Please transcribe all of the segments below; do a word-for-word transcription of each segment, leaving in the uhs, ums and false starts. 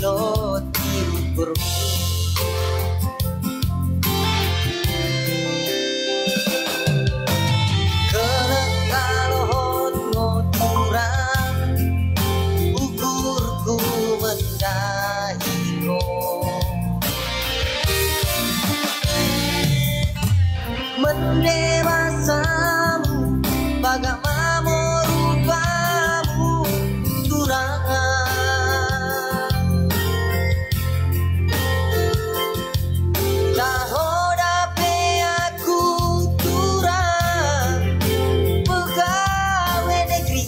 lot i ukurmu. Kelleng kalohon ngo turang, ukurku mendahi ko. Mende basamu, bagak ma mo rupamu turang. Taho dapet aku turang, pegawe negeri.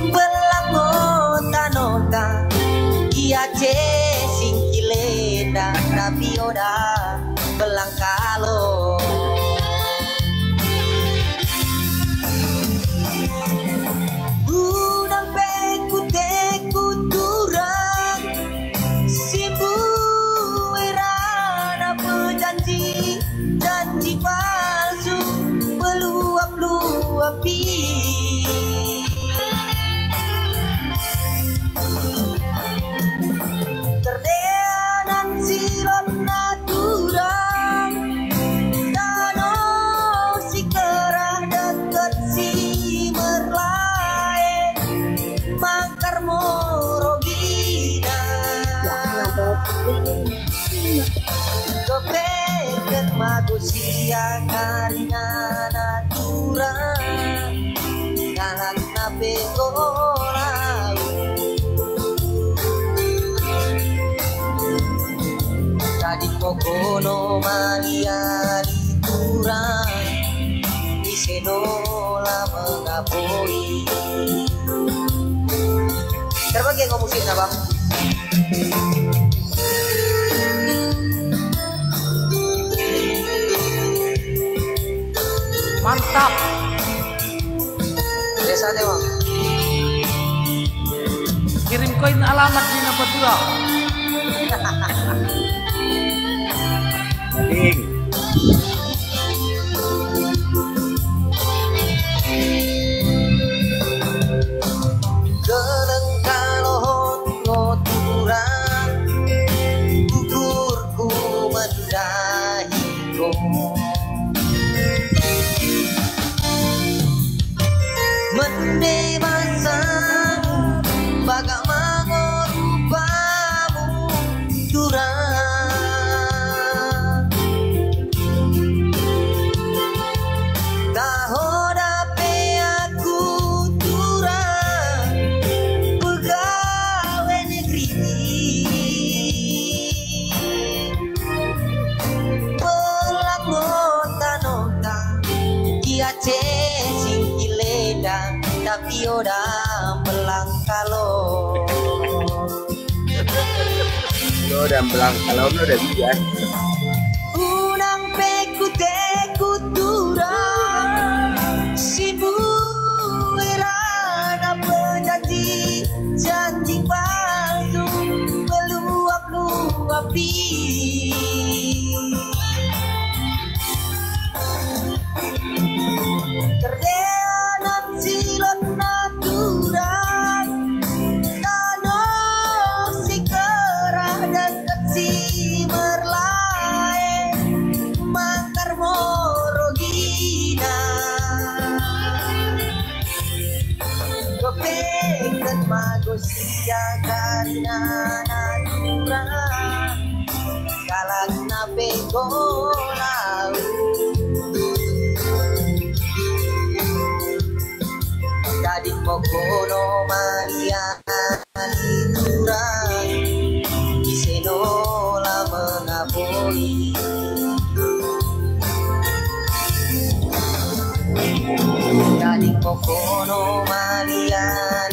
Mbellang ngo tanota, i Aceh singkilenda, tapi oda mbellang kalo. Unang pe kutekut turang, si mbue rana pejanji, janji palsu, peluap-luapi. Terdea nan silonna turang, tanoh si kerah dekket si merlae, mangkar mo rogina. Kepeken ma go sia karinana turang, kalakna pe enggo lau. Tading mo kono maliali turang, ise nola mengapoi. Terbagi enggo musikna, Bang. Mantap. Biasa deh, Bang. Kirim koin alamat di Napatura. Ding. Kelleng kalohon ngo turang, ukurku mendahi ko. Mende basamu, bagak ma ngo rupamu turang. Taho dapet aku turang, pegawe negeri. Mbellang ngo tanota, i Aceh singkilenda, tapi oda mbellang kalo. Oda mbellang kalo, oda bisa. Unang pe kutekut turang, si mbue rana pejanji, janji palsu, peluap-luapi. Terdea nan silonna turang, tanoh si kerah dekket si merlae, mangkar mo rogina. Kepeken ma go sia karinana turang, kalakna pe enggo lau. Tading mo kono maliali turang, ise nola mengapoi. Tading mo kono maliali